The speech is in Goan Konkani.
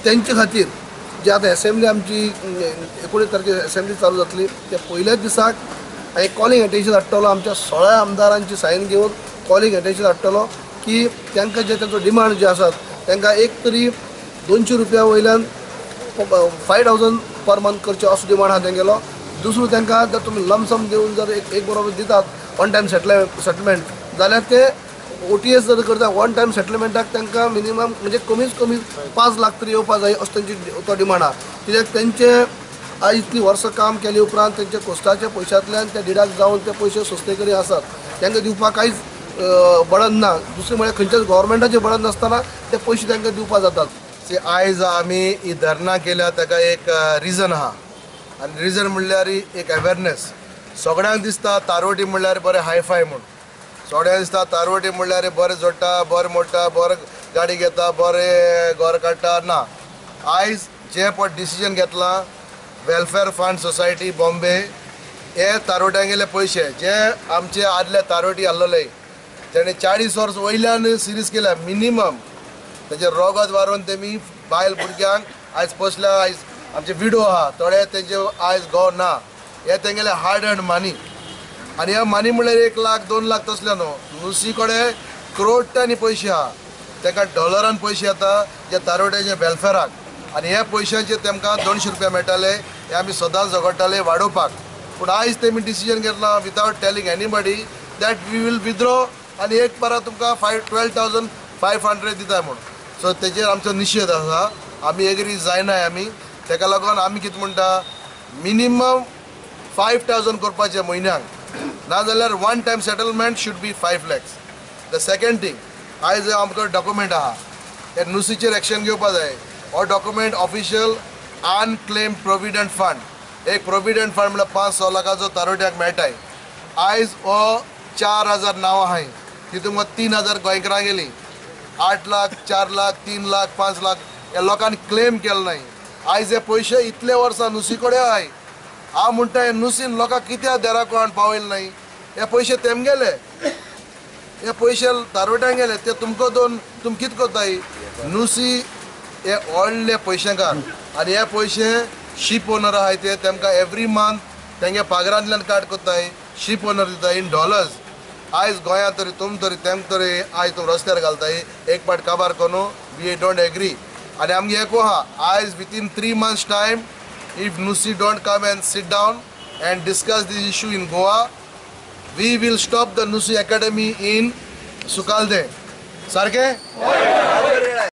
तेंचे खातीर जे आतां एसेंब्ली आमची 19 तारखेर एसेंब्ली चालू जातली त्या पयल्याच दिसाक हांवें कॉलिंग अटेन्शन हाडटलो आमच्या 16 आमदारांची सायन घेवन कॉलिंग अटेन्शन हाडटलो की तांकां जे तांचो डिमांड जे आसात तांकां एक तरी 200 रुपया वयल्यान 5000 पर मंथ करचे असो डिमांड आहा तेंगेलो. दुसरो तांकां जर तुमी लमसम दिवन जर एक बरोबर दितात वन टायम सेटलमेंट जाल्यार ते OTS जर करता वन टायम सेटलमेंटाक तांकां मिनिमम म्हणजे कमीत कमी 5 लाख तरी येवपा जाय असो तेंची तो डिमांड आहा. कित्याक तेंचे आयज इतलीं वर्सां काम केले उपरांत तेंच्या कोस्टाच्या पयशांतल्यान ते डिडक्ट जावन ते पयशे संस्थे कडेन आसात, तांकां दिवपाक कांयच बडन ना. दुसरें म्हळ्यार खंयच्याच गव्हर्मेंटाचें बडन नासतना ते पयशे तांकां दिवपा जातात. आयज आमी ही धरणां केल्या ताका एक रिजन आहा आनी रिजन म्हणल्यार एक अवेरनेस. सगळ्यांक दिसता तारवटी म्हणल्यार बरें हायफाय म्हूण, सगळ्यांक दिसता तारवटी म्हणल्यार बरें जोडटा, बरें मोडटा, बरें गाडी घेता, बरें घर काडटा. ना, आयज जे पळय डिसिजन घेतलां वेलफेअर फंड सोसायटी बॉम्बे हे तारवट्यांगेले पयशे जे आमचे आदले तारवटी आसलेले तेणे 40 वर्स वयल्यान सिरीज केल्या मिनिमम, तेजे रोगत वारोवन तेमी बायल भुरग्यांक आयज पोसल्या. आयज आमचे विडो आहा थोडे तेंचे आयज घोव ना, हे तेंगेले हार्ड अर्न मनी. आनी ह्या मनी म्हणल्यार 1 लाख 2 लाख तसले न्हू, नुसी कडेन क्रोटांनी पयशे आहा, तेका डॉलरान पयशे येता जे तारवट्याचे वेलफेराक. आनी ह्या पयशांचे तेमकां 200 रुपया मेळटाले, हे आमी सदांच झगडटाले वाडोवपाक. पूण आयज तेमी डिसिजन घेतला without telling anybody that we will withdraw आनी एक पारा तुमकां 12,500 दिता म्हूण. सो तेजेर आमचो निशेध आसा, आमी एग्री जायनाय आमी. तेका लागून आमी कितें म्हणटा मिनिमम 5000 करपाचें म्हयन्याक, नाजाल्यार one time settlement should be 5 lakhs. The second thing, आयज आमकां डॉक्युमेंट आहा हे नुसीचेर एक्शन घेवपा जाय. हो document official unclaimed provident fund, एक प्रोविडंट फंड म्हणल्यार 5-6 लाखाचो तारवट्याक मेळटाय. आयज हो 4000 नांवां आहाय, तितून 3000 गोंयकारां गेलीं. 8 लाख, 4 लाख, 3 लाख, 5 लाख ह्या लोकांनी क्लेम केले नाय. आयज हे पयशे इतले वर्सां नुसी कडेन आहाय. हांव म्हणटा हे नुसीन लोकांक कित्याक देराक हाडून पावयले नाय? हे पयशे तेमगेले, हे पयशे तारवट्यांक गेले, ते तुमकां दोन तुमी कितें करताय? नुसी हे व्हडले पयशेकार आनी हे पयशे शीप ओनर आहाय ते तेमकां एवरी मंथ तेंगे पागरांतल्यान काट करताय, शीप ओनर दिता इन डॉलर्स. आयज गोंयांत तरी तुम तरी तेम तरी आयज तुम रस्त्यार घालताय एक पाट काबार करून, we don't agree. आनी आमगे एक आहा, आयज within 3 months time if NUSI don't come and sit down and discuss this issue in Goa, we will stop the NUSI academy in Sukalde. सारकें?